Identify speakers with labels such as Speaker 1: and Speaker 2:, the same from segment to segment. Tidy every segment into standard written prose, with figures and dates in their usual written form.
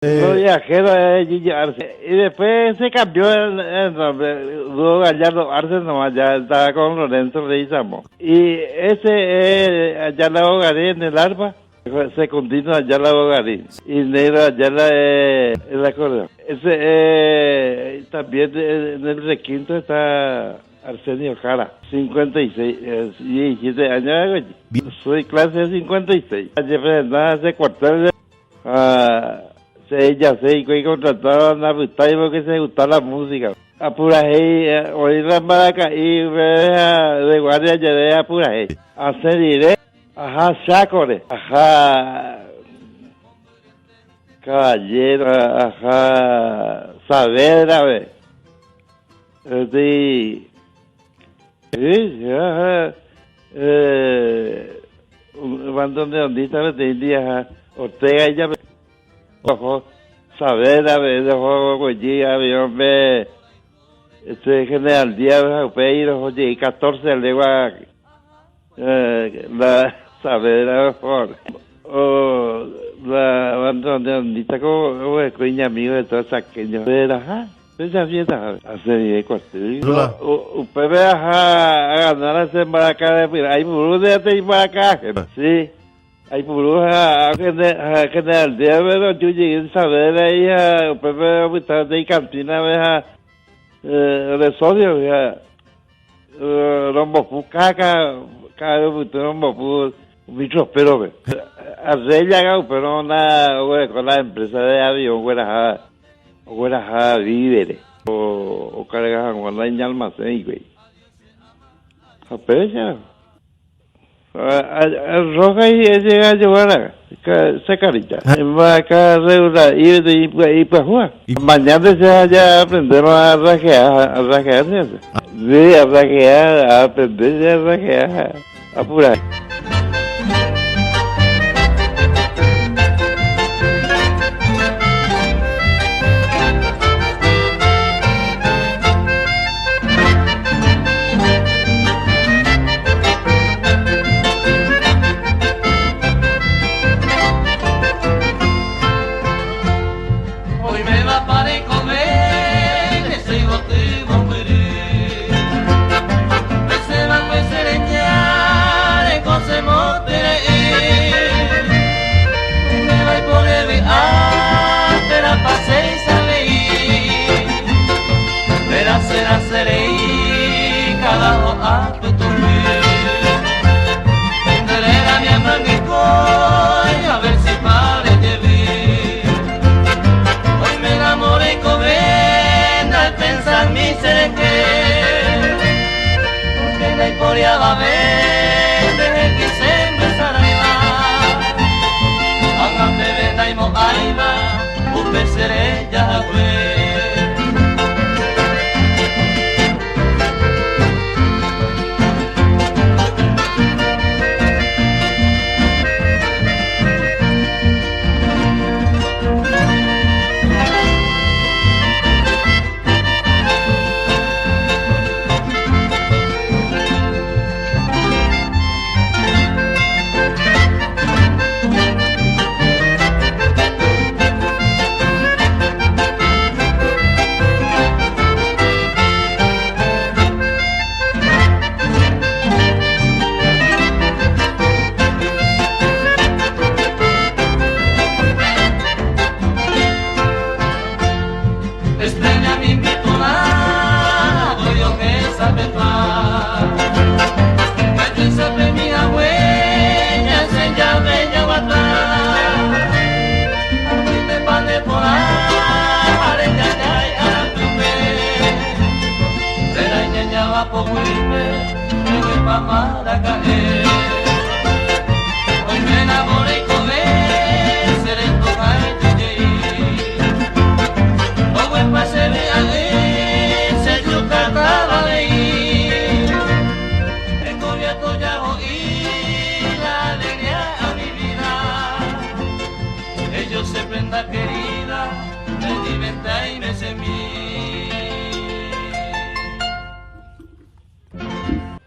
Speaker 1: Los viajeros es Yiyo Arce. Y después se cambió el, nombre, Dúo Gallardo Arce nomás, ya estaba con Lorenzo Leguizamón. Y ese es Ayala Bogarín en el arpa, Secundino Ayala Bogarín y Negro Ayala el acordeón. Ese eh, también en el requinto está Arsenio Jara, 56, 17 años, soy clase de 56. Ayer nada, se cuartel Ha che ijase hikuái contratado ndapytái porque che gusta la música. Apurahéi oĩ la mbaraka'i upépe ha de guardia jave apurahéi. Asẽ rire aha Chákore, aha Caballero, aha Saavedrape. Peteĩ bandoneonista peteĩ día ha Ortega ijape oho Saavedrape oho oguejy avión-pe este General Díaz ha upéi roho jey catorce legua la Saavedra oho la bandoneonista ko oguereko iñamigo de todo chaqueño ha. Péicha fiesta-hápe asẽ rire kuartýgui. Upépe aha aganara che mbaraka de pyra. Aipuru ndéve imbaraka ajeno. Sí, aipuru ha general Díaz-pe oju jey Saavedra he'i ha upépe opyta peteĩ cantina-pe ha ore socio-gui ha rombopu káka ka'arupytũ rombopu umi tropero-pe. Arréllaga upérõ oguereko la empresa de avión gueraha. Ogueraha vívere okarga hag̃ua la iñalmasén hikuái. Ha péicha Roja llega a llevar esa carita. Vaca regular y ipyahúva. Mañana se haya aprender a rajear, a rajear se hace. Sí, a rajear, a aprender a rajear, a apurar.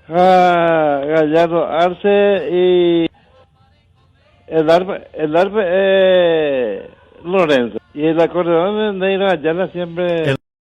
Speaker 1: Ha Gallardo Arce y el arpa, el arpa eh, Lorenzo. Y el acordeón de Neiro Ayala siempre...